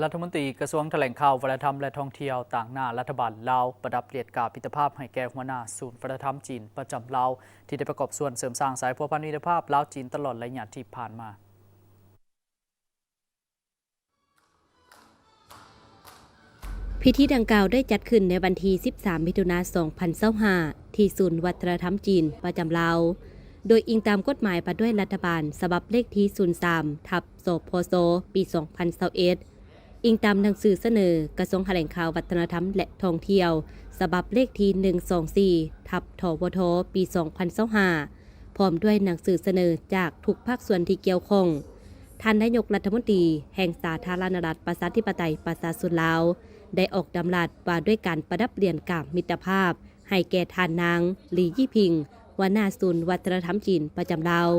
ລັດຖະມົນຕີກະຊວງຖະແຫຼງຂ່າວ, ວັດທະນະທຳ ແລະ ທ່ອງທ່ຽວ ຕາງໜ້າລັດຖະບານລາວ ປະດັບຫຼຽນກາມິດຕະພາບໃຫ້ແກ່ຫົວໜ້າສູນວັດທະນະທຳຈີນປະຈຳລາວ ທີ່ໄດ້ປະກອບສ່ວນເສີມສ້າງສາຍພົວພັນມິດຕະພາບລາວ-ຈີນຕະຫຼອດໄລຍະທີ່ຜ່ານມາ. ພິທີດັ່ງກ່າວໄດ້ຈັດຂຶ້ນໃນວັນທີສິບສາມ ມິຖຸນາ ສອງພັນຊາວຫ້າ ທີ່ສູນວັດທະນະທຳຈີນປະຈຳລາວ ໂດຍອີງຕາມກົດໝາຍວ່າດ້ວຍລັດຖະບານ ສະບັບເລກທີສູນສາມ ທັບ ສພສ ປີສອງພັນຊາວເອັດ, ອີງຕາມໜັງສືສະເໜີກະຊວງຖະແຫຼງຂ່າວ, ວັດທະນະທຳ ແລະ ທ່ອງທ່ຽວ ສະບັບເລກທີໜຶ່ງສອງສີ່ ທັບ ທວທ ປີສອງພັນຊາວຫ້າ ພ້ອມດ້ວຍໜັງສືສະເໜີຈາກທຸກພາກສ່ວນທີ່ກ່ຽວຂ້ອງ. ທ່ານນາຍົກລັດຖະມົນຕີແຫ່ງສາທາລະນະລັດ ປະຊາທິປະໄຕ ປະຊາຊົນລາວ ໄດ້ອອກດຳລັດວ່າດ້ວຍການປະດັບຫຼຽນກາມິດຕະພາບ ໃຫ້ແກ່ທ່ານນາງ ຫຼີ ຢີຜິງ ຫົວໜ້າສູນວັດທະນະທຳຈີນປະຈຳລາວ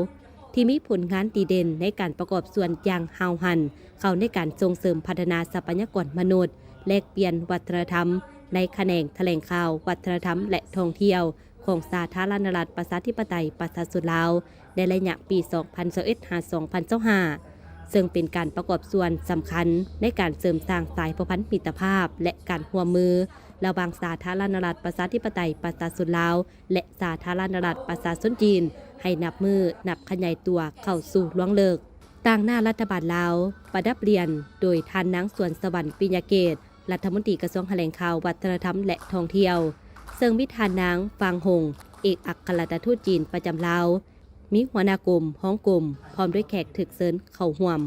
ທີ່ມີຜົນງານດີເດັ່ນໃນການປະກອບສ່ວນຢ່າງຫ້າວຫັນເຂົ້າໃນການສົ່ງເສີມພັດທະນາຊັບພະຍາກອນມະນຸດ, ແລກປ່ຽນວັດທະນະທຳໃນຂະແໜງຖະແຫຼງຂ່າວ, ວັດທະນະທຳ ແລະ ທ່ອງທ່ຽວ ຂອງສາທາລະນະລັດ ປະຊາທິປະໄຕ ປະຊາຊົນລາວ ໃນໄລຍະປີສອງພັນຊາວເອັດ ຫາ ສອງພັນຊາວຫ້າ ເຊິ່ງເປັນການປະກອບສ່ວນສຳຄັນໃນການເສີມສ້າງສາຍພົວພັນມິດຕະພາບ ແລະ ການຮ່ວມມືລະຫວ່າງສາທາລະນະລັດ ປະຊາທິປະໄຕ ປະຊາຊົນລາວ ແລະ ສາທາລະນະລັດ ປະຊາຊົນຈີນ ໃຫ້ນັບມື້ນັບຂະຫຍາຍຕົວເຂົ້າສູ່ລວງເລິກ. ຕາງໜ້າລັດຖະບານລາວ ປະດັບຫຼຽນໂດຍທ່ານນາງ ສວນສະຫວັນ ປິຍະເກດ ລັດຖະມົນຕີກະຊວງຖະແຫຼງຂ່າວ, ວັດທະນະທຳ ແລະ ທ່ອງທ່ຽວ, ເຊິ່ງມີທ່ານນາງ ຟາງ ຫົງ ເອກອັກຄະລັດຖະທູດຈີນປະຈຳລາວ, ມີຫົວໜ້າກົມ, ຮອງກົມ ພ້ອມດ້ວຍແຂກຖືກເຊີນເຂົ້າຮ່ວມ.